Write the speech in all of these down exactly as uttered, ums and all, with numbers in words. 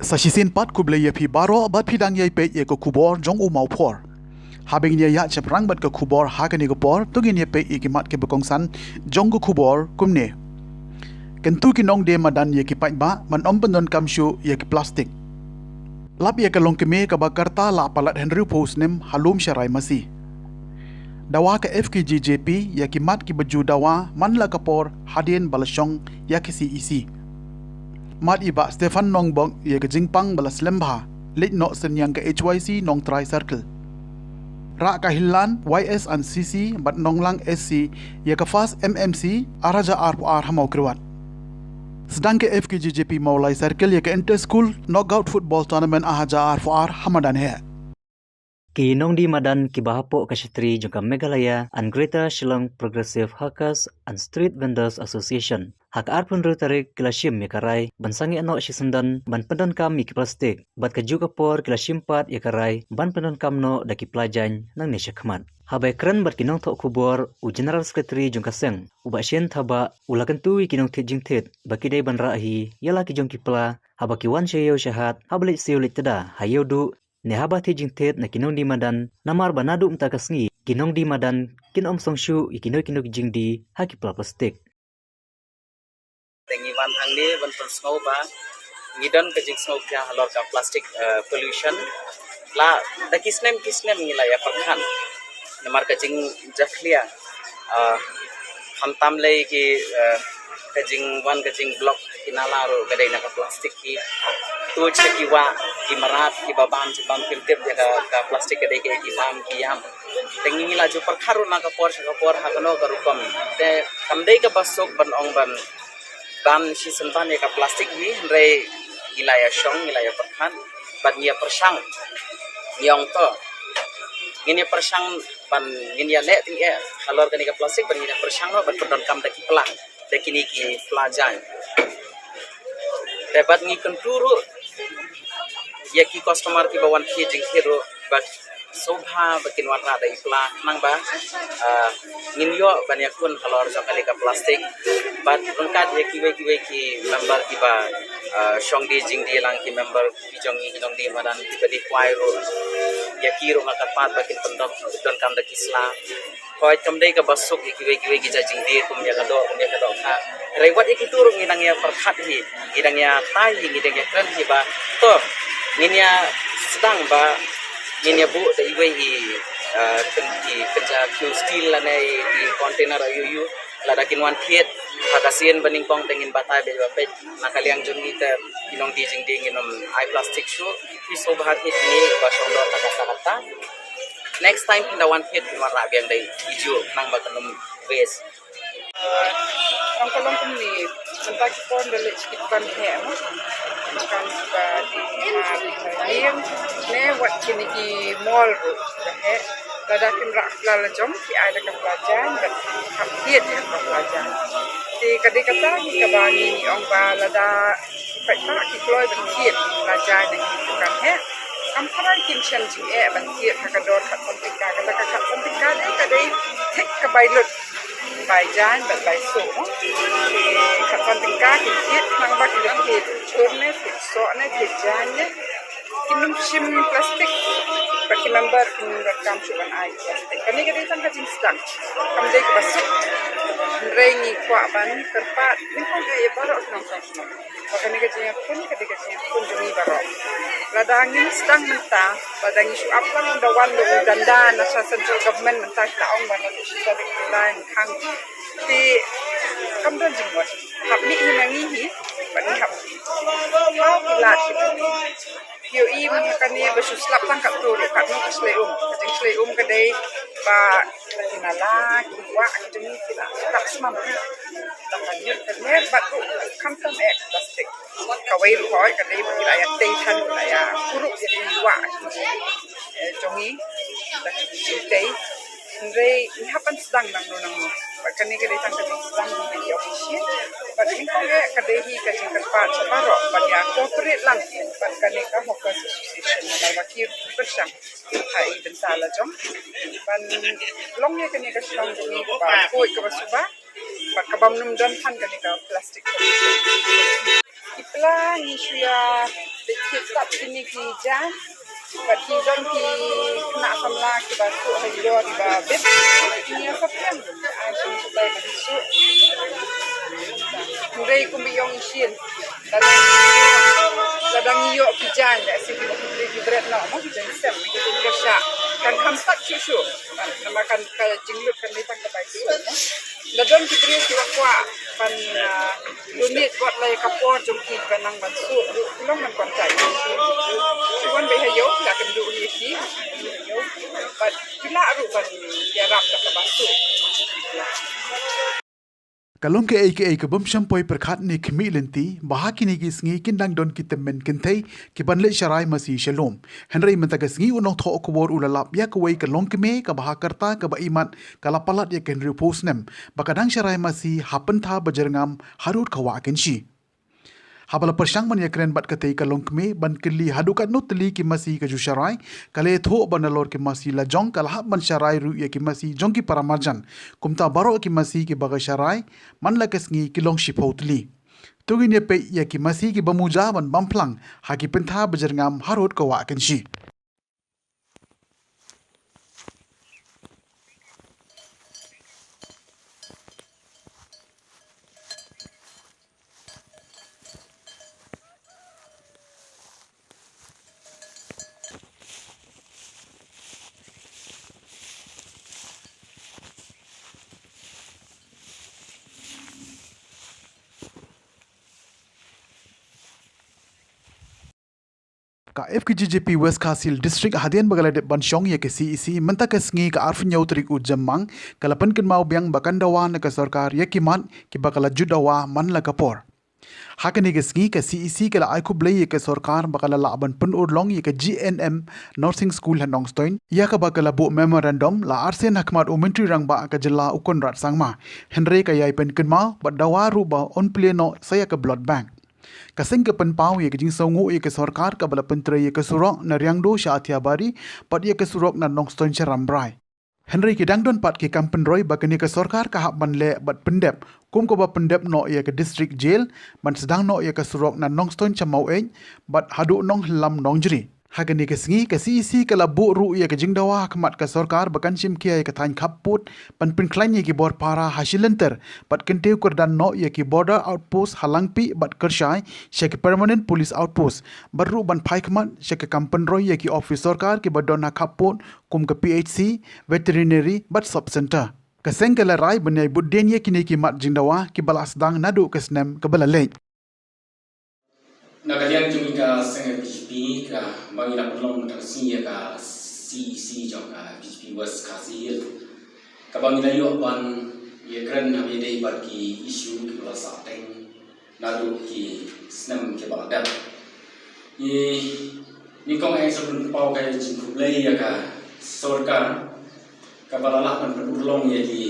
Sa shisien pat khublei ïa phi baroh bad phi dang ïai peit ïa ka khubor jong u Mawphor. Haba ngin ïa ïaid shaphrang bad ka khubor ha kane ka por, to ngin ïa peit ïa ki mat kiba kongsan jong ka khubor kumne. Kyntu ki nongdie madan ïa ki paidbah ban ym pyndonkam shuh ïa ki plastik. Lap ïa ka longkmie kaba ka rta la palat hynriewphew snem ha lum sharai masi. Dawa ka F K J J P ïa ki mat kiba ju dawa man la ka por hadien ba la shong ïa ka C E C. Mad i Bah Stephen Nongbok ïa ka jingpang ba la slem bha, leit noh synñiang ka H Y C Nongtrai Circle. Rah ka Hillan Y S and C C bad Nonglang S C ïa ka Fast M M C ar hajar arphew ar ha Mawkyrwat. Sdang ka F K J J P Mawlai Circle ïa ka Inter School Knockout Football Tournament ar hajar arphew ar ha madan heh. Ki nongdie madan kiba hapoh ka shatri jong ka Meghalaya and Greater Shillong Progressive Hawkers and Street Vendors Association, ha ka arphew hynriew tarik ki la shim ïa ka rai ban sangeh noh shisyndon ban pyndonkam ïa ki plastik. Bad kajuh ka por ki la shim pat ïa ka rai ban pyndonkam noh da ki pla jaiñ nangne shakhmat. Haba ïakren bad ki nongthoh khubor, u General Secretary jong ka seng, u Bah Shane Thabah, u la kyntu ïa ki nongthied jingthied ba ki dei ban rah hi ïa la ki jong ki pla haba ki wan sha ïew sha hat, haba leit siew leit tda ha ïew duh, ne haba thied jingthied na ki nongdie madan, namar ba naduh mynta ka sngi ki nongdie madan kin ym song shuh ïa kino kino ki jingdie ha ki pla plastik. Te ngi wan hangne ban pynsngew ba ngi don ka jingsngewkhia halor ka plastic, eh, pollution. La da ki snem ki snem ngi la ïa pyrkhat namar ka jingjakhlia, eh, khamtam lei ki, eh, ka jingwan ka jingblock ki nala ruh ka dei na ka plastik. Ki tuid sha ki wah, ki mrad kiba bam, ki bam kim tip ïa ka, ka plastik ka dei kaei, ki bam ki ïam. Te ngi la ju pyrkhat ruh na ka por sha ka por ha kano ka rukom. Te kam dei kaba suk ban ong ban ban shisyndon ïa ka plastik hi, hynrei ngi la ïa shong, ngi la ïa pyrkhat bad ngi ïa pyrshang. Ngi ong to ngin ïa pyrshang ban, ngin ïa leh tyngeh halor kane ka plastik, bad ngin ïa pyrshang noh ban pyndonkam da ki pla, da kine ki pla jaiñ. Te bad ngi kyntu ruh ïa ki customer kiba wan thied jingthied ruh ba sngewbha ba kin wanrah da i pla, khnang ba, ah, ngin ïoh ban ïakhun halor jong kane ka plastik. Bad ryngkat ïa kiwei kiwei ki member kiba, ah, shong die jingdie lang, ki member ki jong ngi ki nongdie madan kiba dei kwai ruh, ïa ki ruh nga kyrpad ba kin pyndon, pyndonkam da ki sla. Hooid, kam dei kaba suk ïa kiwei kiwei ki jait jingdie kum ïa ka doh, kum ïa ka dohkha. Hynrei wat ïa kito ruh ngi dang ïa pyrkhat hi, ngi dang ïa tai hi, ngi dang ïa kren hi ba to ngin ïa sdang ba ngin ïa buh da iwei i, eh, kyn-, i kynja kiew steel lane i, i container ïoh ïoh. Lada kin wan thied ha ka sien ba nyngkong te ngin batai beit ba peit na ka liang jong ngi te ki nongdie jingdie ngin ym ai plastik shuh. Phi sngewbha thied kine ba shong doh ta ka sa kata. Next time phin da wan thied phin wanrah biang da i juh khnang ba kan ym waste. Ong ka long kumne, mynta ki khon da leit sha ki dukan heh mo. Dukan ba dei ma dei ma ïing ne wat kine ki mall ruh da heh. Lada kim rah pla la jong ki ai da ka pla jaiñ bad hap thied ïa ka pla jaiñ. Te ka dei kata hi kaba ngi ngi ong ba lada ki paidbah ki kloi ban thied pla jaiñ na ki dukan heh, kam tharai kin shem jingeh ban thied ha ka dor khatsan tyngka. Kata ka khatsan tyngka dei ka dei thik ka bai lut, bai jaiñ bad bai soh mo. Te khatsan tyngka kin thied khnang ba kin da thied chur ne, thied soh ne, thied jaiñ ne. Kin ym shim plastik. Bad ki member kin ym donkam shuh ban ai plastik. Kane ka dei tang ka jingsdang, kam dei kaba suk. Hynrei ngi kwah ban kyrpad nyngkong ïa baroh ki nongshong shnong ba kane ka jingïakhun ka dei ka jingïakhun jong ngi baroh. Lada ngim sdang mynta, lada ngi shu ap lang da wan da u danda na sha central government mynta, kita ong ba naduh shi tarik July ngin khang. Te kam don jingmut. Hap mih hi na ngi hi bad ngi hap thaw ki lad ki bynta. Phi ïohi mynta kane ba shu slap tang katto ruh, katno ka shlei um. Ka jingshlei um ka dei ba ki nala, ki wah ki jong ngi ki la tap smam. Tang ka ñiut ka ñier bad ruh khamtam eh plastik. Kawei ruh hooid ka dei ba ki la ïa tei than, ki la ïa kurup ïa ki wah ki, eh, jong ngi da ki jingtei. Hynrei ngi hap ban sdang nangno nangno. Bad kane ka dei tang ka jingsdang jong ngi official. Bad nyngkong eh ka dei hi ka jingkyrpad sha baroh ban ïa cooperate lang bad kane ka Hawkers Association namar ba ki pyrshang ha i bynta la jong ban long ïa kane ka shnong jong ngi kaba khuid kaba suba bad kaba ym don than kane ka plastic pollution. Ki pla ngi shu ïa Ki tap kine ki jaiñ bad ki don ki khynnah samla kiba suk ha ki dor kiba bit. Kine ïa ka pyrshang ai sum suk lai ka suk. Hynrei kumba ïong i shin, la dang, la dang ïoh ki jaiñ, da shu kiba ki bret noh mo, ki jaiñ sem, ki jaiñ kyrsha. Kan kham sat shuh shuh. Namar kan ka jinglut kan dei tang kaba suk mo. La don ki briew kiba kwah ban, ah, donate wat la ïa ka por jong ki ban nang ban suk ruh, ki long ban contact ïa ki. Ki wan beit ha ïew, la kynduh ïa ki. Bad ki lah ruh ban ïarap da kaba suk. Ka long kaei kaei ka bym shym poi pyrkhat ne khmih lynti ba ha kine ki sngi kin dang don ki tymmen kynthei ki ban leit sharai masi sha lum. Hynrei mynta ka sngi u nongthoh khubor u la lap ïa kawei ka longkmie kaba ha ka rta kaba imat ka la palat ïa ka hynriewphew snem ba ka dang sharai masi ha Pyntha Bajyrngam harud ka Wah Kynshi. Haba la pyrshang ban ïakren bad katei ka longkmie ban kylli haduh katno tylli ki masi ka ju sharai, ka la ïathuh ba nalor ki masi la jong ka la hap ban sharai ruh ïa ki masi jong ki paramarjan. Kumta baroh ki masi kiba ka sharai man la ka sngi ki long shiphew tylli. To ngin ïa peit ïa ki masi kiba muja ban bam phlang ha ki Pyntha Bajyrngam harud ka Wah Kynshi. Ka F K J G P West Khasi Hills District hadien ba ka la dep ban shong ïa ka C E C mynta ka sngi ka arphew hynñiew tarik u Jymmang, ka la pynkynmaw biang ba kan dawa na ka sorkar ïa ki mat kiba ka la ju dawa man la ka por. Ha kane ka sngi ka C E C ka la ai khublei ïa ka sorkar ba ka la lah ban pynurlong ïa ka G N M Nursing School ha Nongstoiñ, ïa kaba ka la buh memorandum la arsien ha khmat u Myntri Rangbah ka jylla u Conrad Sangma. Hynrei ka ïai pynkynmaw bad dawa ruh ba un plie noh sa ïa ka blood bank. Ka seng ka pynpaw ïa ka jingsngewnguh ïa ka sorkar kaba la pyntrei ïa ka surok na Riangdo sha Athiabari bad ïa ka surok na Nongstoiñ sha Rambrai. Hynrei ki dang don pat ki kam pynroi ba kane ka sorkar ka hap ban leh bad pyndep, kum kaba pyndep noh ïa ka district jail, ban sdang noh ïa ka surok na Nongstoiñ sha Maweit bad haduh Nonghyllam Nongjri. Ha kane ka sngi ka C E C ka la buh ruh ïa ka jingdawa ha khmat ka sorkar ba kan shim khia ïa ka thaiñ khappud ban pynkhlaiñ ïa ki bor para ha shi lynter bad kyntiew kyrdan noh ïa ki border outpost ha Langpih bad Kyrshai sha ki permanent police outpost, bad ruh ban phai khmat sha ka kam pynroi ïa ki ophis sorkar kiba don ha khappud kum ka P H C, veterinary bad sub centre. Ka seng ka la rai ban ïai bud dien ïa kine ki mat jingdawa kiba la sdang naduh ka snem kaba la leit. Na ka liang jong ngi ka seng B J P, kaba ngi la pynlong mynta ka sngi ïa ka C E C jong ka B J P West Khasi Hills, kaba ngi la ïoh ban ïakren ha ba ïadei bad ki issue kiba la sahteng naduh ki snem kiba la dep. Ngi, ngi kong ai sa pynpaw ka jingkhublei ïa ka sorkar kaba la lah ban pynurlong ïa ki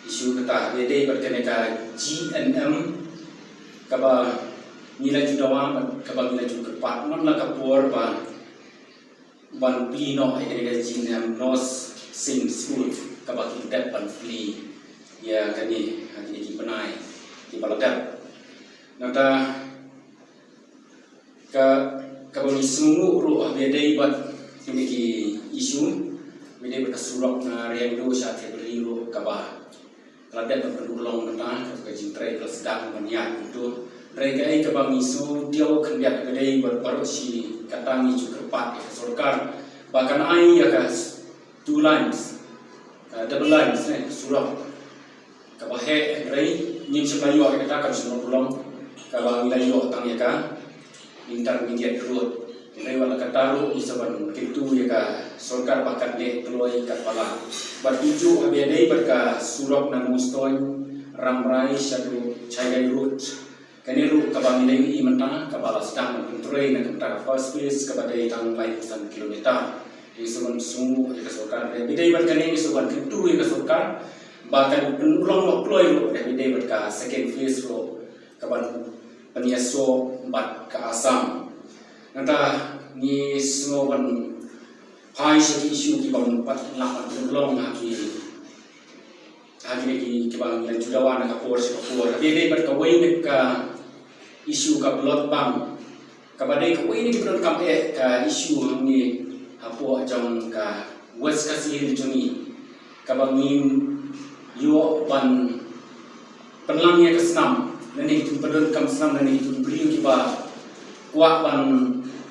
issue kata, ha ba ïadei bad kane ka G N M kaba ngi la ju dawa bad kaba ngi la ju kyrpad man la ka por ba ban plie noh ïa kane ka G N M Nursing School kaba ki dep ban plie ïa kane ha kine ki bnai kiba la dep. Nangta ka, kaba ngi sngewnguh ruh ha ba ïadei bad kine ki issue, ba ïadei bad ka surok na Riangdo sha Athiabari ruh kaba la dep ban pynurlong mynta, kata ka jingtrei ka la sdang ban ïaid kumto. Hynrei kaei kaba ngi sngew diaw khyndiat ka dei ba baroh shi katta ngi ju kyrpad ïa ka sorkar ba kan ai ïa ka s-, two lanes, uh, double lanes, eh, surok kaba heh, hynrei ngim shym la ïoh ïa kata, kan shym la pynlong, kaba ngi la ïoh tang ïa ka intermediate road. Hynrei wat la katta ruh ngi sa ban kyntu ïa ka sorkar ba kan leh kloi katba lah. Bad kumjuh ha ba ïadei bad ka surok na Nongstoiñ Rambrai shaduh Chaigai Road. Kane ruh kaba ngi la ïohi mynta kaba la sdang ban pyntrei na ka bynta ka first phase kaba dei tang laiphew san kilometer. Ngi sa ban sngewnguh ïa ka sorkar. Hynrei ha ba ïadei bad kane ngi sa ban kyntu ïa ka sorkar ba kan pynurlong noh kloi ruh ha ba ïadei bad ka second phase ruh kaban pynïasoh bad ka Assam. Nangta ngi sngew ban phai sha ki issue kiba ym pat lah ban pynurlong ha ki, ha kine ki, kiba ngi la ju dawa na ka por sha ka por. Ha ba ïadei bad kawei na ka issue ka blood bank Kaba dei kawei na ki ba donkam eh ka issue hangne hapoh jong ka West Khasi Hills jong ngi, kaba ngin ïoh ban pynlang ïa ka snam lane ki ba donkam snam lane ki briew kiba kwah ban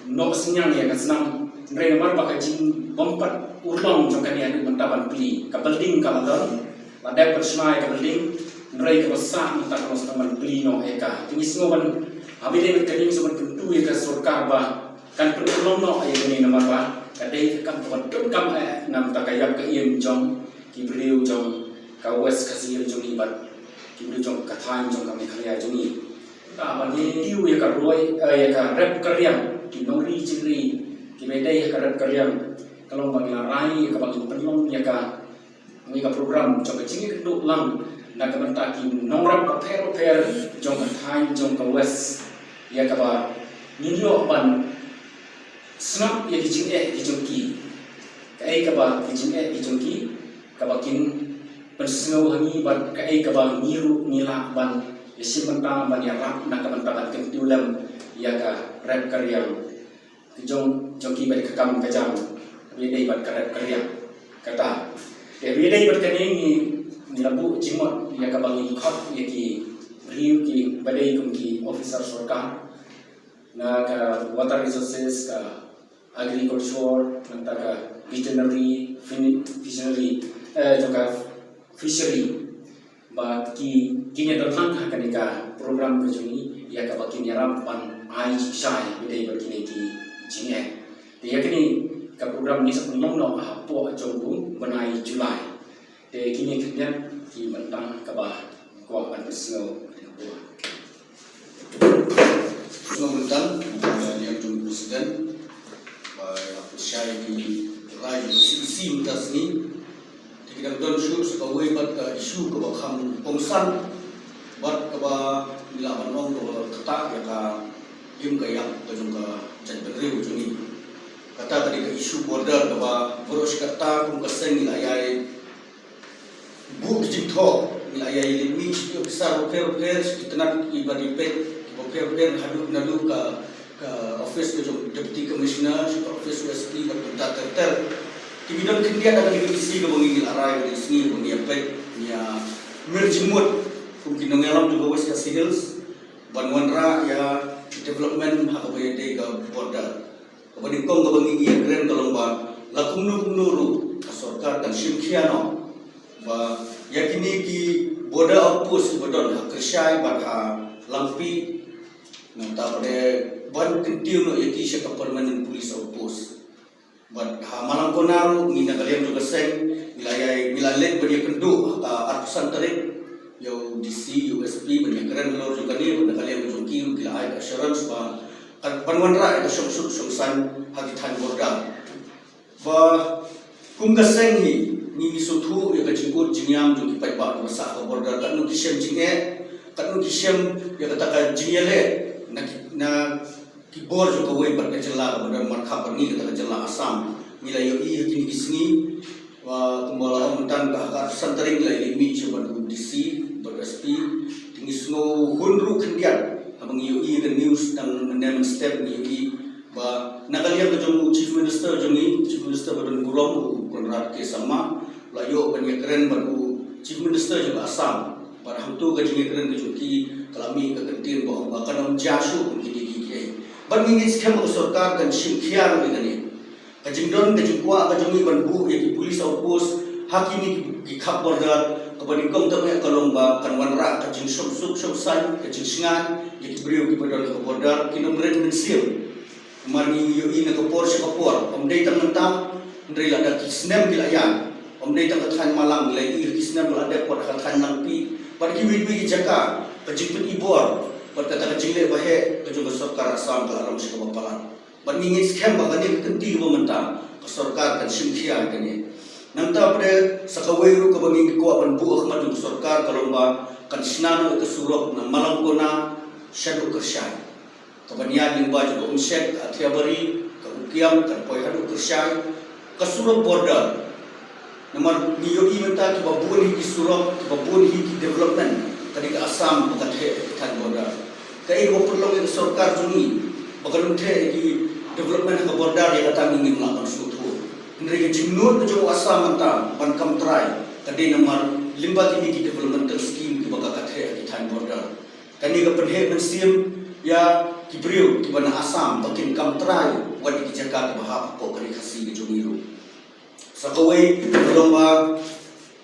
noh synñiang ïa ka snam. Hynrei namar ba ka jingbympat urlong jong kane haduh mynta ban plie, ka building ka la don, la dep ban shna ïa ka building, hynrei kaba sah mynta ka long sdang ban plie noh ïa ka. Te ngi sngew ban, ha ba ïadei bad kane ngi sngew ban kyntu ïa ka sorkar ba kan pynurlong noh ïa kane namar ba ka dei ka kam kaba donkam eh na bynta ka ïap ka im jong ki briew jong ka West Khasi Hills jong ngi bad ki briew jong ka thaiñ jong ka Meghalaya jong ngi. Te ban ïa ka roi, eh, ïa ka rep ka riang, ki nongri jingri kiba dei ha ka rep ka riang, ka long ba ngi la rai ïa kaba ngin pynlong ïa ka, ïa ka program jong ka jingïakynduh lang na ka bynta ki nongrep bapher bapher jong ka thaiñ jong ka West, ïa kaba ngin ïoh ban sngap ïa ki jingeh ki jong ki. Kaei kaba ki jingeh ki jong ki, kaba kin pynsngew ha ngi bad kaei kaba ngi ruh ngi lah ban ïashim bynta ban ïarap na ka bynta ban kyntiew lem ïa ka rep ka riang ki jong, jong ki bad ka kam ka jam, ba ïadei bad ka rep ka riang. Kata. Te ba ïadei bad kane ngi, ngi la buh jingmut ïa kaba ngi khot ïa ki briew kiba dei kum ki officer sorkar na ka water resources, ka agriculture, nangta ka veterinary, fin-, veterinary, eh, jong ka fishery. Ba ki, kin ïa don lang ha kane ka program ka jong ngi, ïa kaba kin ïarap ban ai jingshai ba ïadei bad kine ki jingeh. Te ïa kane ka program ngi sa pynlong noh hapoh jong u bnai July. Te kine khyndiat ki bynta kaba kwah ban pynsngew. Sngewbha ïa u President ba ïa pynshai ki rai jong ka C E C mynta sngi. Te ki dang don shuh sa kawei pat ka issue kaba kham kongsan bad kaba ngi lah ban ong kaba ktah ïa ka im ka ïap ka jong ka jaitbynriew jong ngi. Kata ka dei ka issue border kaba baroh shi katta kum ka seng ngi la ïai buh ki jingthoh, ngi la ïai leit mih sha ki officer bapher bapher, sha ki tnat kiba dei peit kiba pher bapher haduh naduh ka, ka office ka jong Deputy Commissioner, sha ka office U S P bad kumta ter ter. Te ngi don khyndiat ha kane ka D C kaba ngi la rai ba dei sngi ba ngi ïa peit, ngi ïa mir jingmut kum ki nongïalam jong ka West Khasi Hills ban wanrah ïa ki development ha kaba ïadei ka border. Kaba nyngkong kaba ngi ïakren ka long ba la kumno kumno ruh ka sorkar kan shim khia noh ba ïa kine ki border outpost kiba don ha Kyrshai bad ha Langpih, nangta pat ban kyntiew noh ïa ki sha ka permanent police outpost. Bad ha Malangkona ruh ngi na ka liang jong ka seng ngi la ïai, ngi la leit ban ïakynduh ha ka arphew san tarik ïa u D C, ïa u S P ban ïakren halor jong kane, bad na ka liang jong ki ruh ki la ai ka assurance ba kan ban wanrah ïa ka shongsuk shongsaiñ ha ki thaiñ border. Ba kum ka seng hi ngi, ngi sngewthuh ïa ka jingkut jingïam jong ki paidbah kiba sah ka border, katno ki shem jingeh, katno ki shem ïa kata ka jingïaleh na ki, na ki bor jong kawei pat ka jylla kaba don markhap bad ngi, kata ka jylla Assam. Ngi la ïohi ha kine ki sngi ba kumba la ong mynta ka ha ka arphew san tarik ngi la ïohi mih sha bad u D C bad u S P. Te ngi sngew hun ruh khyndiat haba ngi ïohi ha ka news tang mynne mynstep ngi ïohi ba na ka liang ka jong u Chief Minister jong ngi, Chief Minister ba don burom u Conrad K Sangma, la ïoh ban ïakren bad u Chief Minister jong ka Assam. Bad hangto ka jingïakren ka jong ki ka la mih ka kyntien ba ong ba kan ym jia shuh kum kine kiei kiei. Bad ngi ngeit skhem ba ka sorkar kan shim khia ruh ïa kane. Ka jingdon ka jingkwah ka jong ngi ban buh ïa ki police outpost ha kine ki, ki khap border, kaba nyngkong tang eh ka long ba kan wanrah ka jingshongsuk shongsaiñ, ka jingshngaiñ ïa ki briew kiba don ha ka border, ki nongrim mynsiem. Namar ngi ïohi na ka por sha ka por, ym dei tang mynta, hynrei lada ki snem ki la ïaid, ym dei tang ka thaiñ Malang, ngi la ïohi ki snem ba la dep pat ha ka thaiñ Langpih bad kiwei kiwei ki jaka, ka jingpyni bor bad kata ka jingleh ba heh ka jong ka sorkar Assam ka la long sha kaba palat. Bad ngi ngeit skhem ba kane ka kynti kaba mynta ka sorkar kan shim khia ïa kane. Nangta pat sa kawei ruh kaba ngi kwah ban buh ha khmat jong ka sorkar ka long ba kan shna noh ïa ka surok na Malangkona shaduh Kyrshai. Ka ban ïaid lyngba jong ka Umshet, ka Athiabari, ka Ukiam, kan poi haduh Kyrshai, ka surok border. Namar ngi ïohi mynta kiba bun hi ki surok, kiba bun hi ki development, ka dei ka Assam ba ka theh ha ki thaiñ border. Kaei kaba pynlong ïa ka sorkar jong ngi? Ba ka long te ki development ha ka border ïa kata ngim lah ban sngewthuh. Hynrei ka jingnud ka jong u Assam mynta ban kam trai ka dei namar lyngba kine ki developmental scheme kiba ka kynthei ha ki thaiñ border. Kane ka pynheh mynsiem ïa ki briew kiba na Assam ba kin kam trai wat ïa ki jaka kiba hap hapoh ka ri Khasi ka jong ngi ruh. Sa kawei ka long ba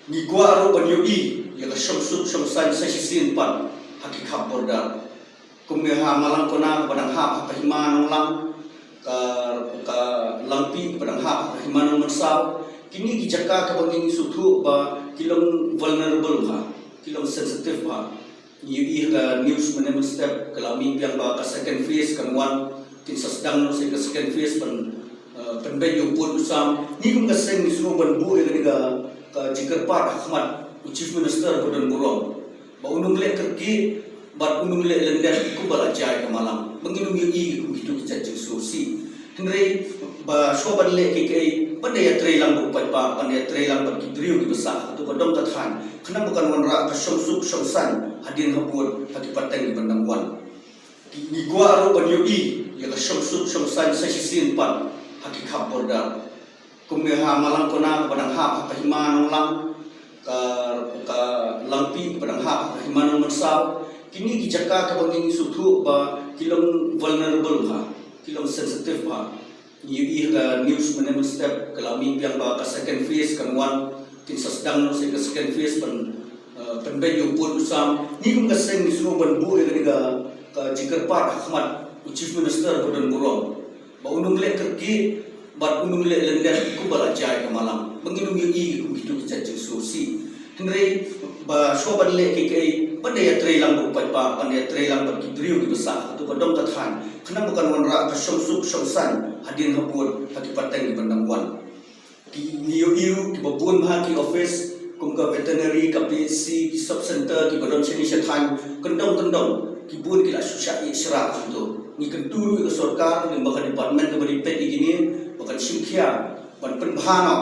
ngi kwah ruh ban ïohi ïa ka shongsuk shongsaiñ sa shisien pat ha ki khap border. Kum ngi ha Malangkona kaba dang hap ha ka hima Nonglang, ka ka Langpih kaba dang hap ha ka hima Nongmynsaw. Kine ki jaka kaba ngi sngewthuh ba ki long vulnerable ha, ki long sensitive ha. Ngi ïohi ha ka news mynne mynstep ka la mih biang ba ka second phase kan wan, kin sa sdang noh sa ka second phase ban, eh, pynbeit ïa u pud u sam. Ngi kum ka seng ngi sngew ban buh ïa kane ka, ka jingkyrpad ha khmat u Chief Minister ba don burom ba un ym leh kyrkieh bad un ym leh lyndet kumba la jia ïa ka Malang. Ba ngin ym ïohi kum kito ki jait jingsngewsih. Hynrei ba shuwa ban leh kiei kiei ban da ïatreilang bad u paidbah, ban da ïatreilang bad ki briew kiba sah ha kato ka dong ka thaiñ, khnang ba kan wanrah ka shongsuk shongsaiñ hadien habud ha ki pateng kiban dang wan. Ngi kwah ruh ban ïohi ïa ka shongsuk shongsaiñ sa shisien pat ha ki khap border. Kum ngi ha Malangkona kaba dang hap ha ka hima Nonglang, ka ka Langpih kaba dang hap ha ka hima Nongmynsaw. Kine ki jaka kaba ngi sngewthuh ba ki long vulnerable ha, ki long sensitive ha. Ngi ïohi ha ka news mynne mynstep ka la mih biang ba ka second phase kan wan, kin sa sdang noh sa ka second phase ban, eh, pynbeit ïa u pud u sam. Ngi kum ka seng ngi sngew ban buh ïa kane ka, ka jingkyrpad ha khmat u Chief Minister ba don burom ba un ym leh kyrkieh bad un ym leh lyndet kumba la jia ïa ka Malang. Ba ngin ym ïohi kum kito ki jait jingsngewsih. Hynrei ba shuwa ban leh kiei kiei ban da ïatreilang bad u paidbah, ban da ïatreilang bad ki briew kiba sah ha kato ka dong ka thaiñ, khnang ba kan wanrah ka shongsuk shongsaiñ hadien habud ha ki pateng kiban dang wan. Ki ngi ïohi ruh kiba bun bha ki office kum ka veterinary, ka P H C, ki sub center kiba don shane sha thaiñ, kyndong kyndong ki bun ki la shu shah ïeh shrah hangto. Ngi kyntu ruh ïa ka sorkar lyngba ka department kaba dei peit ïa kine ba kan shim khia ban pynbha noh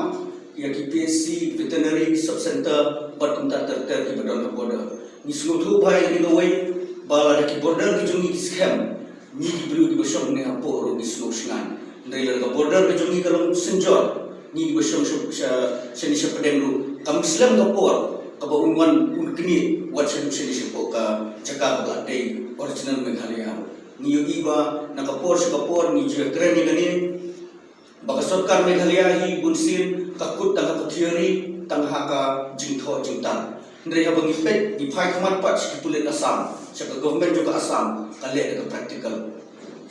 ïa ki P H C, veterinary, ki sub center bad kumta ter ter kiba don ha border. Ngi sngewthuh bha ïa kane kawei ba lada ki border ki jong ngi ki skhem, ngi ki briew kiba shong ne hapoh ruh ngi sngew shngaiñ. Hynrei lada ka border ka jong ngi ka long synjor, ngi kiba shong sha, sha, shane sha pdeng ruh kam slem ka por kaba un wan un knieh wat shaduh shane shapoh ka jaka kaba la dei original Meghalaya. Ngi ïohi ba na ka por sha ka por ngi ju ïakren ïa kane ba ka sorkar Meghalaya hi bunsien ka kut tang ha ka theory, tang ha ka jingthoh jingtang. Hynrei haba ngi peit, ngi phai khmat pat sha ki pulit Assam, sha ka government jong ka Assam, ka leh da ka practical.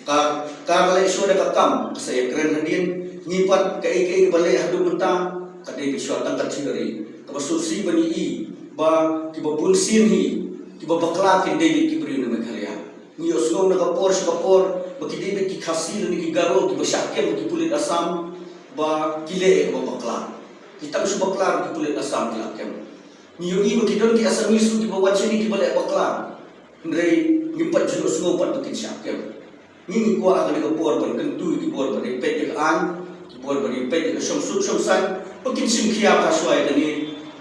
Ka, ka leh shuwa da ka kam, ka sa ïakren hadien. Ngi pat kaei kaei kaba leh haduh mynta ka dei beit shuwa tang ka theory. Kaba sngewsih ban ïohi ba kiba bunsien hi, kiba bakla kin dei beit ki briew na Meghalaya. Ngi ïohsngew na ka por sha ka por ba ki dei beit ki Khasi lane ki Garo kiba shah kem ha ki pulit Assam ba ki leh ïa kaba bakla. Ki tang shu bakla ki pulit Assam ki la kem. Ngi ïohi ba ki don ki Assamese ruh kiba wan shane kiba leh bakla. Hynrei ngim pat ju ïohsngew pat ba kin shah kem. Ngi ngi kwah ha kane ka por ban kyntu ïa ki bor ba dei peit ïa ka aiñ, ki bor ba dei peit ïa ka shongsuk shongsaiñ, ba kin shim khia bha shuwa ïa kane,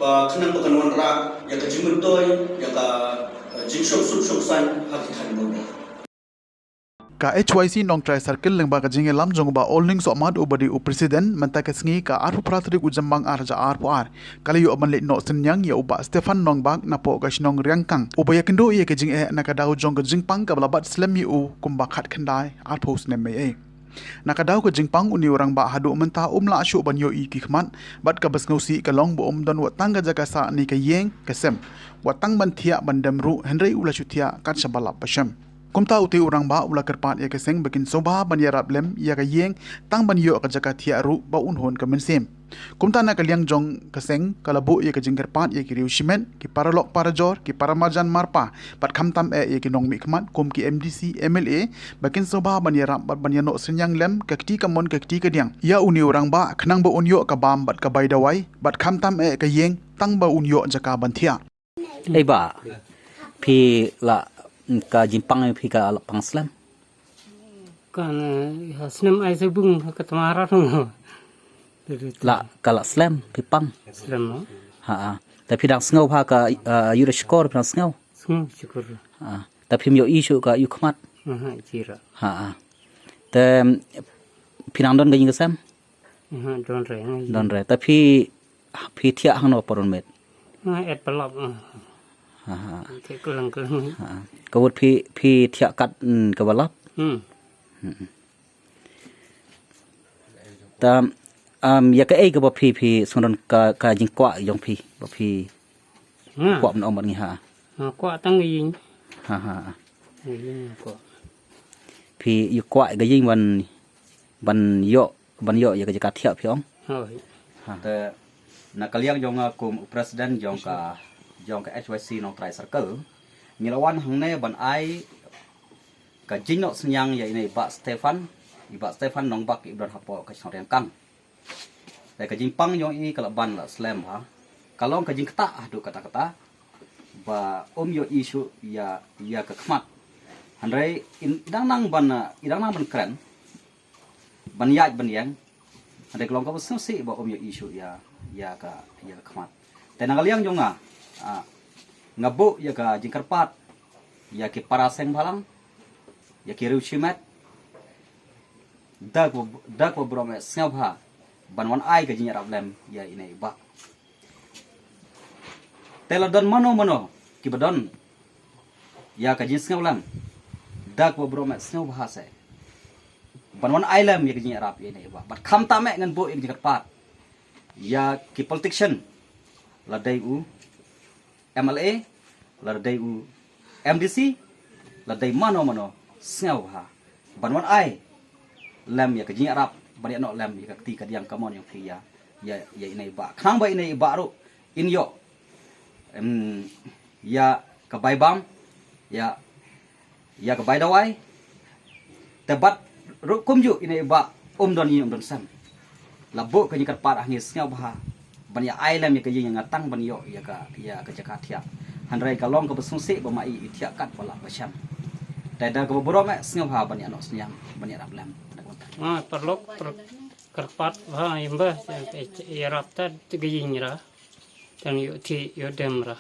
ba khnang ba kan wanrah ïa ka jingmyntoi ïa ka, eh, jingshongsuk shongsaiñ ha ki thaiñ border. Ka H Y C Nongtrai Circle lyngba ka jingïalam jong u Bah Olning Sohmat uba dei u President, mynta ka sngi ka arphew phra tarik u Jympang ar hajar arphew ar, ka la ïoh ban leit noh synñiang ïa u Bah Stephan Nongbak napoh ka shnong Riangkang, uba ïakynduh ïa ka jingeh na ka daw jong ka jingpang kaba la bat slem ïa u kumba khatkhyndai arphew snem eiei. Na ka daw ka jingpang, une u rangbah haduh mynta um lah shuh ban ïohi ki khmat, bad kaba sngewsih ka long ba um don wat tang ka jaka sah ne ka ïing ka sem, wat tang ban thiah ban dem ruh, hynrei u la shu thiah kat shaba lap ba shem. Kumta utei u rangbah u la kyrpad ïa ka seng ba kin sngewbha ban ïarap lem ïa ka ïing, tang ban ïoh ka jaka thiah ruh ba un hun ka mynsiem. Kumta na ka liang jong ka seng ka la buh ïa ka jingkyrpad ïa ki riew shimet, ki paralok parajor, ki paramarjan marpa, bad khamtam eh ïa ki nongmihkhmat kum ki M D C, M L A, ba kin sngewbha ban ïarap bad ban ïanoh synñiang lem ka kti kamon ka kti kadiang ïa une u rangbah, khnang ba un ïoh ka bam bad ka bai dawai, bad khamtam eh ka ïing, tang ba un ïoh jaka ban thiah. Ei bah, phi la, ka jingpang phi ka la pang slem? Kan, eh, ha snem ai sa bung ha ka tmara thong. La ka la slem phi pang. Slem, no? Ha, ha. Te phi dang sngew bha ka, eh, ïu da shkor phi dang sngew. Sngew shkor. Ha. Te phim ïohi shuh ka ïu khmat. Ha, ha, chira. Ha, ha. Te phi nang don ka ïing ka sem? Nga don re. Don re. Te phi, phi thiah hangno por mynmiet? Nga et palap. Ha ha. Thiah kylleng kylleng. Ha. Ka wut phi, phi thiah kat, mm, kaba lap? Hmm. Hmm. Te, um, ïa kaei kaba phi, phi sngewdon ka, ka jingkwah jong phi, ba phi kwah ban ong bad ngi ha? Nga kwah tang ïing. Ha ha. Ïing nga kwah. Phi ïa kwah ka ïing ban, ban ïoh, ban ïoh ïa ka jaka thiah phi ong? Hooid. Ha. Te na ka liang jong nga kum u president jong ka, jong ka H Y C Nongtrai Circle, ngi la wan hangne ban ai ka jingnoh synñiang ïa ine i Bah Stephen, i Bah Stephen Nongbak iba don hapoh ka shnong Riangkang. Te ka jingpang jong i ka la ban la slem bha. Ka long ka jingktah haduh katta katta ba um ïoh issue ïa, ïa ka khmat. Hynrei i dang nang ban, i dang nang ban kren, ban ïaid ban ïeng. Hynrei ka long kaba sngewsih ba um ïoh issue ïa, ïa ka, ïa ka khmat. Te na ka liang jong nga, ah, nga buh ïa ka jingkyrpad ïa ki para seng bhalang, ïa ki riew shimet, da kaba, da kaba burom eh sngewbha ban wan ai ka jingïarap lem ïa ine i Bah. Te la don mano mano kiba don ïa ka jingsngewlem, da kaba burom eh sngewbha se ban wan ai lem ïa ka jingïarap ïa ine i Bah. Bad khamtam eh ngan buh ïa ka jingkyrpad ïa ki politician, la dei u M L A, la dei u M D C, la dei mano mano, sngewbha ban wan ai lem ïa ka jingïarap, ban ïa noh lem ïa ka kti ka diang ka mon jong phi ïa, ïa, ïa ine i Bah. Khnang ba ine i Bah ruh in ïoh, em, ïa ka bai bam, ïa, ïa ka bai dawai. Te bad ruh kumjuh ine i Bah um don ïing um don sem. La buh ka jingkyrpad ha ngi sngewbha ban ïa ai lem ïa ka ïing ïa nga tang ban ïoh ïa ka, ïa ka jaka thiah. Hynrei ka long kaba sngewsih ba ma i i thiah kat ba lah ba shem. Te da kaba burom eh sngewbha ban ïa noh synñiang ban ïarap lem. Ah, paralok, par-, kyrpad bha ïa ba ïarap ta ka ïing ra. Tang ïoh thiah ïoh dem ra.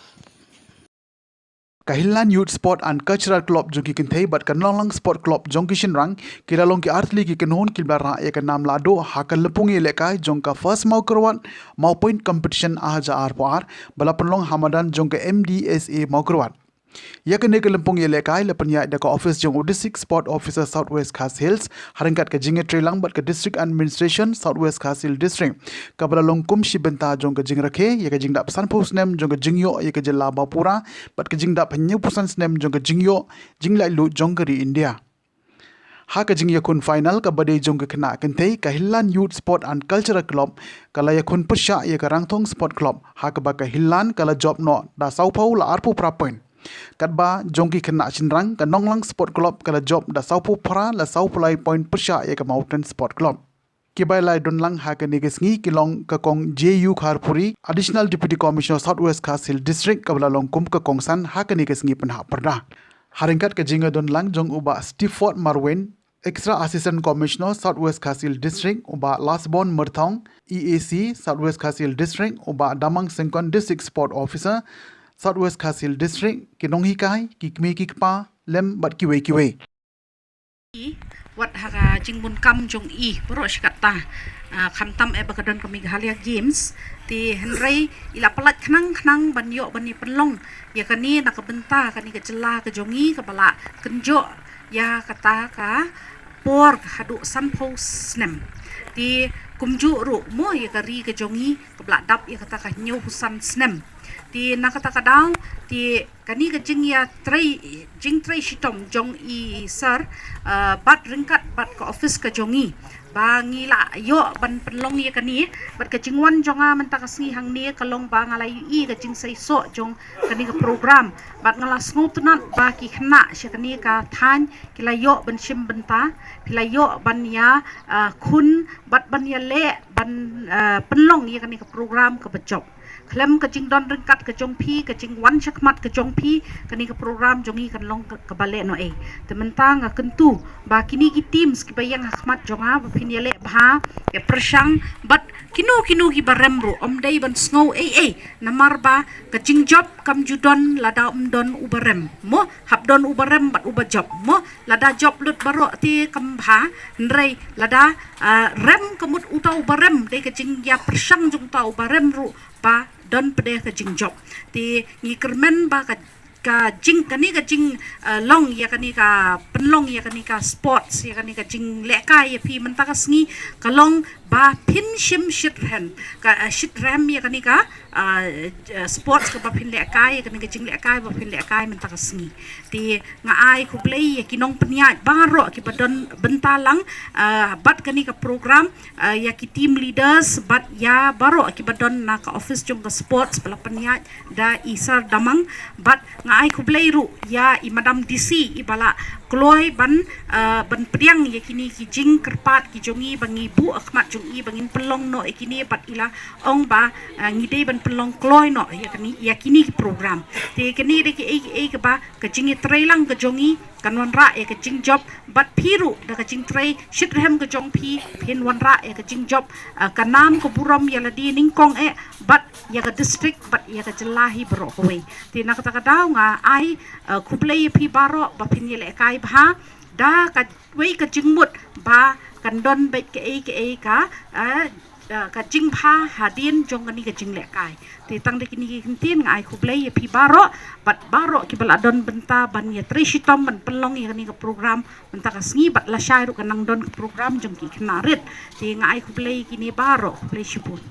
Ka Hillan Youth Sport and Cultural Club jong ki kynthei bad ka Nonglang Sport Club jong ki shynrang, ki la long ki artylli ki kynhun kiba la rah ïa ka nam lahduh ha ka lympung ïalehkai jong ka First Mawkyrwat Mawpoint Competition ar hajar arphew ar, ba la pynlong ha madan jong ka M D S A Mawkyrwat. Ïa kane ka lympung ïalehkai la pynïaid da ka ophis jong u District Sport Officer South West Khasi Hills, ha ryngkat ka jingïatreilang bad ka District Administration South West Khasi Hills District, kaba la long kum shi bynta jong ka jingrakhe ïa ka jingdap sanphew snem jong ka jingïoh ïa ka jylla ba pura, bad ka jingdap hynñiewphew san snem jong ka jingïoh jinglaitluid jong ka ri India. Ha ka jingïakhun final kaba dei jong ka khynnah kynthei, ka Hillan Youth Sport and Cultural Club ka la ïakhun pyrshah ïa ka Rangthong Sport Club, ha kaba ka Hillan ka la jop noh da sawphew la arphew phra point. Katba jong ki khynnah shynrang, ka Nonglang Sport Club ka la jop da sawphew phra la sawphew lai point pyrshah ïa ka Mawpoint Sport Club. Kiba la ïadonlang ha kane ka sngi ki long ka Kong J U Kharpuri, Additional Deputy Commissioner South West Khasi Hills District, kaba la long kum ka kongsan ha kane ka sngi pynhap pyrda. Ha ryngkat ka jingïadonlang jong u Bah Stepford Marwin, Extra Assistant Commissioner South West Khasi Hills District, u Bah Lasbon Myrthong, E A C South West Khasi Hills District, u Bah Damang Syngkon, District Sport Officer South West Khasi Hills District, ki nonghikai, ki kmie ki kpa lem bad kiwei kiwei. Wat ha ka jingbun kam jong i baroh shi katta, ah, khamtam eh ba ka don ka Meghalaya Games, te hynrei i la pyllait khnang khnang ban ïoh ban ïa pynlong ïa kane na ka bynta kane ka jylla ka jong i kaba la kynjoh ïa kata ka por haduh sanphew snem. Te kumjuh ruh mo ïa ka ri ka jong i kaba la dap ïa kata ka hynñiewphew san snem. Te na kata ka daw te kane ka jingïatrei, jingtrei shitom jong i sir, ah, bad ryngkat bad ka ophis ka jong i, ba ngi la ïoh ban pynlong ïa kane, bad ka jingwan jong nga mynta ka sngi hangne ka long ba nga la ïohi ka jingseisoh jong kane ka program, bad nga la sngewtynnat ba ki khynnah sha kane ka thaiñ ki la ïoh ban shim bynta, ki la ïoh ban ïa, ah, khun bad ban ïaleh ban, ah, pynlong ïa kane ka program kaba jop. Khlem ka jingdon ryngkat ka jong phi, ka jingwan shakhmat ka jong phi, kane ka program jong i kan long ka, kaba lehnohei. Te mynta nga kyntu ba kine ki teams kiba ïeng ha khmat jong nga ba phin ïaleh bha, ïa pyrshang bad Kino kino kiba rem ruh ym dei ban sngew ei ei, namar ba ka jingjop kam ju don lada ym don uba rem mo, hap don uba rem bad uba jop mo. Lada jop lut baroh te kam bha, hynrei lada, ah, rem ka mut uta uba rem, dei ka jingïapyrshang jong uta uba rem ruh ba don pat de ka jingjop. Te ngi kyrmen ba ka, ka jing, kane ka jing, ah, long ïa kane ka, pynlong ïa kane ka sports, ïa kane ka jinglehkai ïa phi mynta ka sngi, ka long ba phin shim shitrhem, ka, ah, shitrhem ïa kane ka, ah, ah, sports kaba phin lehkai, ïa kane ka jinglehkai ba phin lehkai mynta ka sngi. Te nga ai khublei ïa ki nongpynïaid baroh kiba don bynta lang, ah, bad kane ka program, ah, ïa ki team leaders bad ïa baroh kiba don na ka office jong ka sports ba la pynïaid da i Sir Damang, bad nga ai khublei ruh ïa i Madam D C iba la kloi ban, ah, ban pdiang ïa kine ki jingkyrpad ki jong i ba ngi buh ha khmat jong i ba ngin pynlong noh ïa kine, bad i la ong ba, ah, ngi dei ban pynlong kloi noh ïa kine, ïa kine ki program. Te kine dei kiei kiei kaba ka jingïatreilang ka jong i kan wanrah ïa ka jingjop, bad phi ruh da ka jingtrei shitrhem ka jong phi phin wanrah ïa ka jingjop, ah, ka nam ka burom ïa lade nyngkong eh, bad ïa ka district bad ïa ka jylla hi baroh kawei. Te na kata ka daw nga ai, ah, khublei ïa phi baroh ba phin ïalehkai bha da kawei ka jingmut ba kan don beit kaei kaei ka, ah, ah, ka jingbha hadien jong kane ka jinglehkai. Te tang da kine ki kyntien nga ai khublei ïa phi baroh bad baroh kiba la don bynta ban ïatrei shitom ban pynlong ïa kane ka program mynta ka sngi, bad lashai ruh ka nang don ka program jong ki khynnah rit. Te nga ai khublei ïa kine baroh, khublei shibun.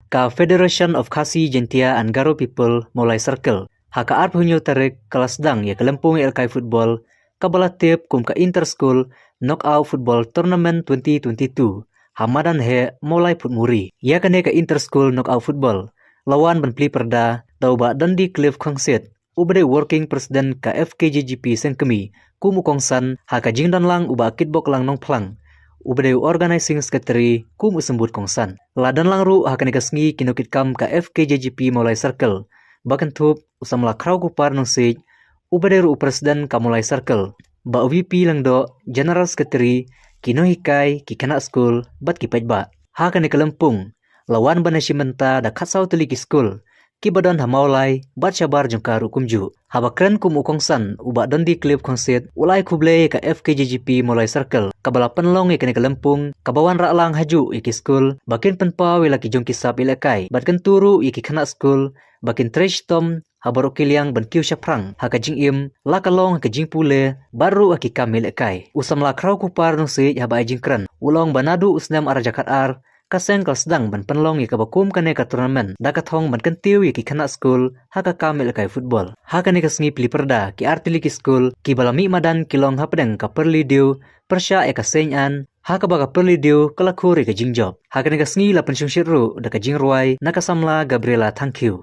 Ka Federation of Khasi Jaintia and Garo People Mawlai Circle ha ka arphew hynñiew tarik ka la sdang ïa ka lympung ïalehkai football kaba la tip kum ka Inter School Knockout Football Tournament twenty twenty-two ha madan heh Mawlai Phutmuri. Ïa kane ka Inter School Knockout Football la wan ban plie pyrda da u Bah Dundee Cliff Khongsit, uba dei u Working President ka F K J G P Sengkmie kum u kongsan, ha ka jingdon lang u Bah Kitboklang Nongphlang, uba dei u Organizing Secretary kum u symbud kongsan. La don lang ruh ha kane ka sngi ki nongkitkam ka F K J G P Mawlai Circle, ba kynthup u samla Khrawkupar Nongsiej, uba dei ruh u President ka Mawlai Circle, Bah V P Lyngdoh, General Secretary, ki nonghikai, ki khynnah skul bad ki paidbah. Ha kane ka lympung la wan ban ïashim bynta da khatsaw tylli ki skul kiba don ha Mawlai bad shabar jong ka ruh kumjuh. Haba kren kum u kongsan, u Bah Dundee Cliff Khongsit u la ai khublei ïa ka F K J G P Mawlai Circle kaba la pynlong ïa kane ka lympung kaba wanrah lang hajuh ïa ki skul ba kin pynpaw ïa la ki jong ki sap ïalehkai bad kyntu ruh ïa ki khynnah skul ba kin trei shitom ha baroh ki liang ban kiew shaphrang ha ka jingim, la ka long ha ka jingpule bad ruh ha ki kam ïalehkai. U samla Khrawkupar Nongsiej haba ai jingkren u la ong ba naduh u snem ar hajar khatar ka seng ka la sdang ban pynlong ïa kaba kum kane ka tournament da ka thong ban kyntiew ïa ki khynnah skul ha ka kam ïalehkai football. Ha kane ka sngi plie pyrda ki artylli ki skul kiba la mih madan ki long hapdeng ka Pyrliew Diew pyrshah ïa ka Saint Ann, ha kaba ka Pyrliew Diew ka la khur ïa ka jingjop. Ha kane ka sngi la pynshongshit ruh da ka jingrwai na ka samla Gabriella Thangkhiew.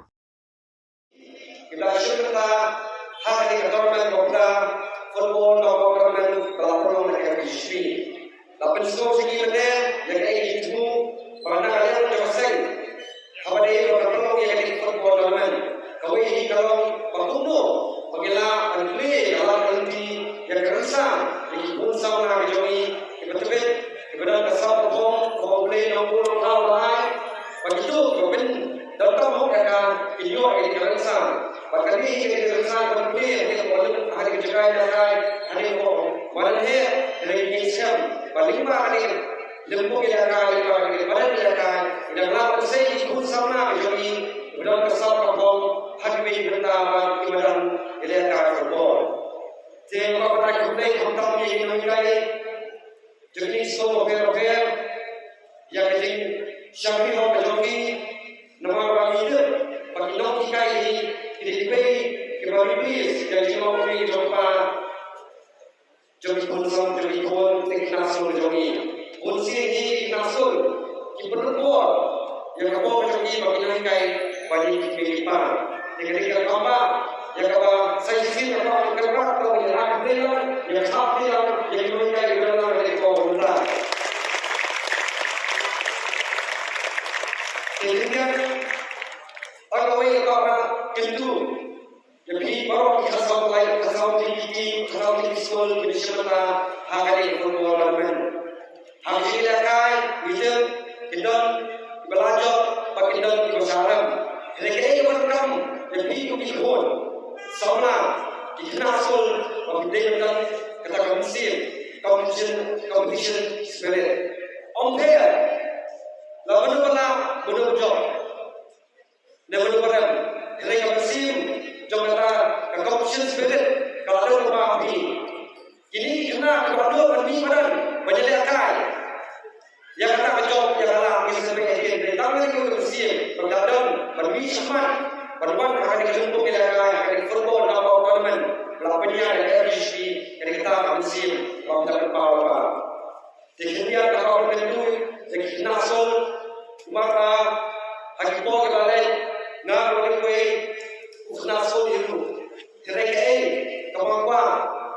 Ki la shim bynta ha kane ka tournament ba pura football knockout tournament ba la pynlong da ka F K J G P. La pynsngew sha ngi mynne ïa kaei ka jingthmu ba na ka liang jong ka seng haba dei ba ka pynlong ïa kane ka football tournament, kawei hi ka long ba kumno ba ngi lah ban plie ïa ka lad ka lynti ïa ka rynsan, ïa ki khun samla ka jong ngi kiba tbit, kiba don ka sap ka phong kaba U Blei Nongbuh Nongthaw u la ai, ba kito kiba pyndonkam hok ïa ka kin ïoh ïa ka rynsan. Bad kane hi ka rynsan ban plie ha kane ka por, ha kane ka jaka ïalehkai, ha kane ka por madan heh, ha kane ka jingïaseng. Bad lyngba kane ka lympung ïalehkai, lyngba kane ka madan ïalehkai, ngi dang lah ban sei ïa ki khun samla ka jong ngi kiba don ka sap ka phong ha kiwei ki bynta bad ki madan ïalehkai football. Te nga kwah ban ai khublei khamtam ïa ki nonghikai jong ki skul bapher bapher ïa ka jingshakri hok ka jong ki, namar ba ngi tip ba ki nonghikai hi ki dei kiwei kiba replace ïa ka jinglong kmie jong kpa jong ki khun samla, jong ki khun, ki khynnah skul jong ngi. Bunsien hi ki khynnah skul ki pynrem bor ïa ka bor jong ngi ba ki nonghikai ba ngi ki kmie ki kpa. Te ka dei ka kam ba ïa kaba sa shisien ka bor ka rat ka ïa rat bri lang, ïa rat bri lang, ïa ki nonghikai ïa rat lang ïa ka bor. Te ka dei ka kawei ka ba kyntu ïa phi baroh ki khatsaw lai, khatsaw tylli ki team, khatsaw tylli ki skul kiba shim bynta ha kane ka football tournament. Ha ka jingïalehkai ngi tip ki Don kiba la jop bad ki don kiba shah rem. Hynrei kaei kaba donkam ïa phi ko phi khun samla, ki khynnah skul, ba phi dei ban don kata ka mynsiem competition, competition spirit. Ym pher la mano ba lah, mano ba jop, ne mano ba rem. Hynrei ka mynsiem jong kata ka competition spirit ka la don ha phi. Kine ki khynnah kiba la duh ban mih madan ban ïalehkai ïa kata ka jop ïa ka la, ki sngewbha ïa kin. Dei tang ïa ka mynsiem ban da don ban mih shakhmat, ban wan ha kane ka lympung ïalehkai, ha kane ka football knockout tournament ba la pynïaid da ka F K J G P. Kane kata ka mynsiem ba phi la pynpaw ba Te khyndiat ka hok ka tu ïa ki khynnah skul. Kumta ha ki por kiba leit nga ruh nga kwah u khynnah skul ïa u. Hynrei kaei kaba nga kwah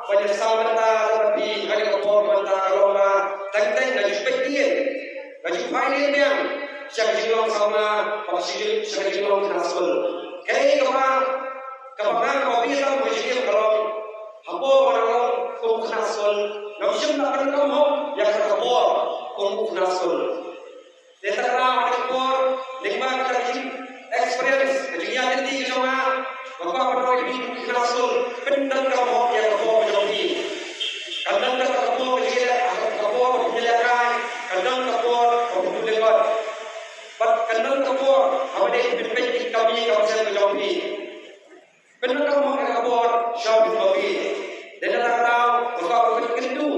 ban ïa sam bynta lem bad phi ha kane ka por mynta ka long ba teng teng nga ju peit ïa, nga ju phai ïa biang sha ka jinglong samla bad sha ka jing, sha ka jinglong khynnah skul. Kaei kaba, kaba nga kaba phi tam ka jingim ka long. Hapoh ba nga long kum u khynnah skul, ngam shym la pyndonkam hok ïa kata ka por kum u khynnah skul. Te tang ha kata ka por, lyngba kata ka experience, ka jingïaid lynti ka jong nga, nga kwah ban ong ïa phi kum u khynnah skul, pyndonkam hok ïa ka por ka jong phi. Kan don kata ka por ka jingïaleh, ka por ka jingïalehkai, kan don ka por ka pynlong. Bad kan don ka por haba dei pynpeit ïa ka kmie ka mynsiem ka jong phi. Pyndonkam hok ïa ka por sha u Blei. Dei na kata ka daw, nga kwah ban kyntu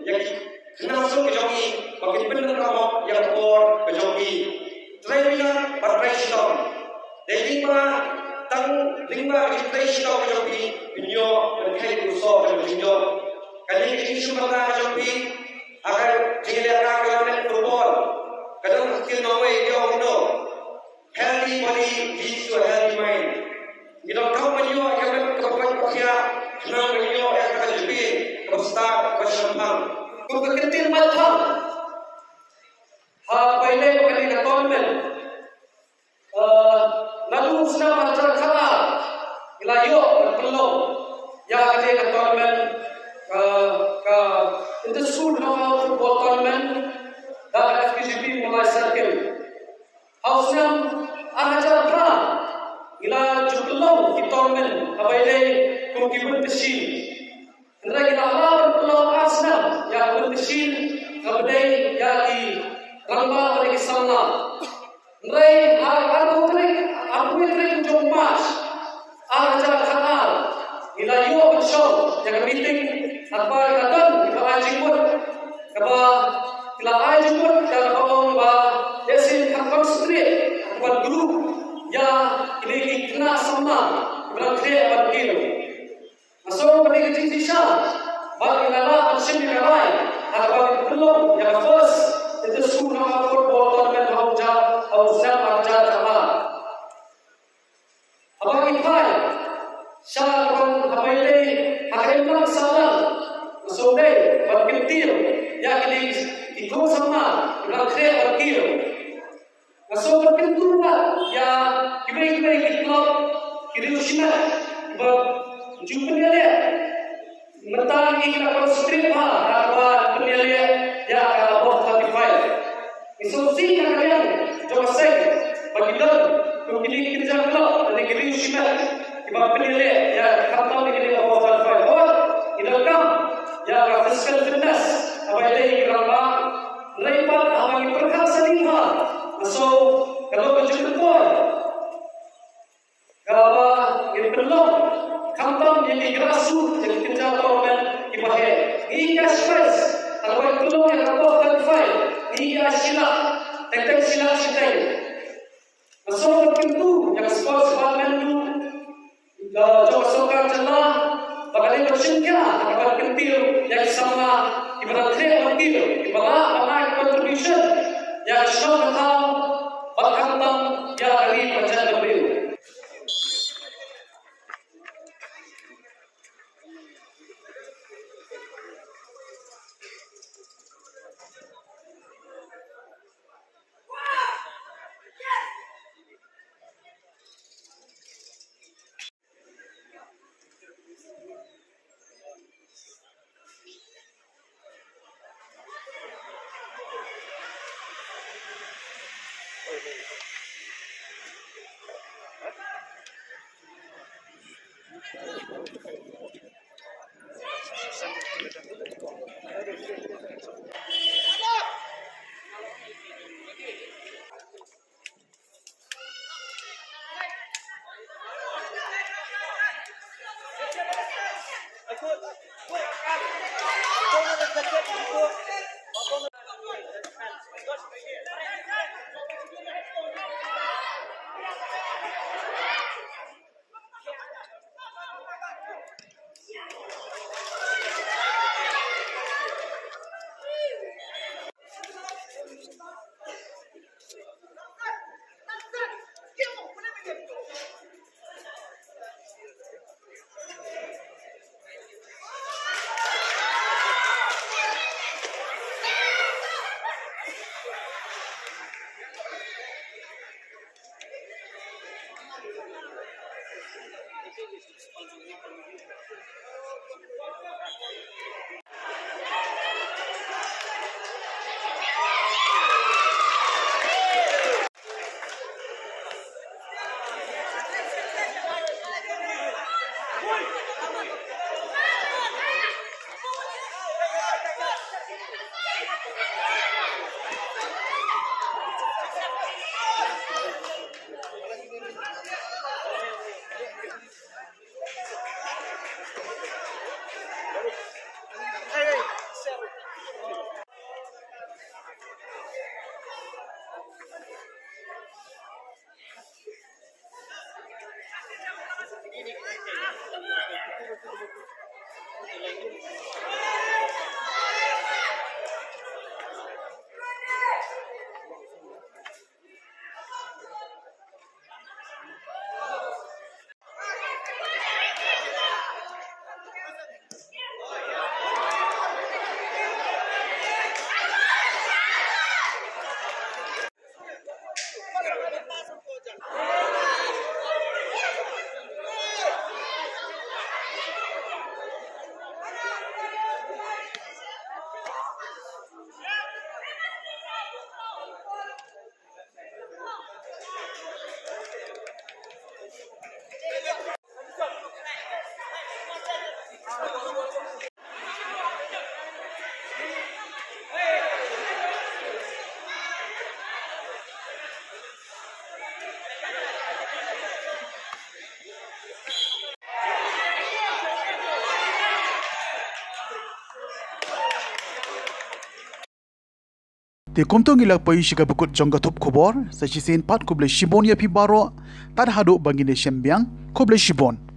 ïa ki khynnah skul ka jong ngi ba kin pyndonkam hok ïa ka por ka jong ki. Trei biang bad trei shitom. Dei lyngba, tang lyngba ka jingtrei shitom ka jong ki, phin ïoh ban kheit ïa u soh jong ka jingjop. Kane ka jingshim bynta ka jong ki ha ka jingïalehkai ka lamen football ka don ka ktien nongwei ba ong kumno. Healthy body leads to a healthy mind. Ngi donkam ban ïoh ïa ka met kaba pait ba khiah, khnang ban ïoh ïa ka jingpyrkhat kaba stad kaba shemphang. Kum ka kyntien ba thang ha ba ïaleh bad kane ka tournament. Eh, naduh u snem ar hajar khatar ngi la ïoh ban pynlong ïa kane ka tournament, ka, ka Inter School Knockout Football Tournament da ka F K J P Mawlai Circle. Ha u snem ar hajar phra ngi la ju pynlong ki tournament haba ïadei kum ki competition. Hynrei ngi la lah ban pynlong ar snem ïa ka competition kaba dei ïa ki rangbah bad ki samla. Hynrei ha ka arphew tarik, arphew tarik jong u March ar hajar khatar ngi la ïoh ban shong ïa ka meeting, ha kaba ki la don kiba ai jingmut, kaba ki la ai jingmut kaba ong ba ïa shisien kan concentrate, kan group ïa kine ki khynnah samla kiba dang khleh ban kiew. Nga sngew ba dei ka jingshisha ba ngi la lah ban shim ïa ka rai ha kaba ngi pynlong ïa ka first Inter School Knockout Football Tournament ha u snem ar hajar khatar. Haba ngi phai sha ka ban, haba ïadei ha ka imlang sahlang, nga sngew dei ban kyntiew ïa kine ki khun samla kiba dang khleh ban kiew. Nga sngew ban kyntu pat ïa kiwei kiwei ki club, ki riewshimet kiba ju pynïaleh. Mynta ngi la concentrate bha ha kaba pynïaleh ïa ka above thirty-five. Ngi sngewsih ïa ka liang jong ka seng ba ki don kum kine ki kynja club lane ki riewshimet kiba pynïaleh ïa, khamtam ïa kine above thirty-five. Hooid, ngi donkam ïa ka physical fitness haba ïadei ki rangbah. Hynrei pat haba ngi pyrkhat sani bha, nga sngew ka long ka jingkyntu kaba ngin pynlong, khamtam ïa ki grassroots, ïa ki kynja tournament kiba heh. Ngi cash prize, haba ngi pynlong ïa ka above thirty-five, ngi ïa shi lak, teng teng shi lak shiteng. Nga sngew ban kyntu ïa ka sports department ruh, jong ka sorkar jylla, ba ka dei ban shim khia ha kaba kyntiew ïa ki samla kiba dang khleh ban kiew, kiba lah ban ai contribution ïa ka shnong ka thaw bad khamtam ïa ka ri ka jaitbynriew. Te kumto ngi la poi sha kaba kut jong ka thup khubor, sa shisien pat khublei shibun ïa phi baroh, tad haduh ba ngin ïa shem biang, khublei shibun.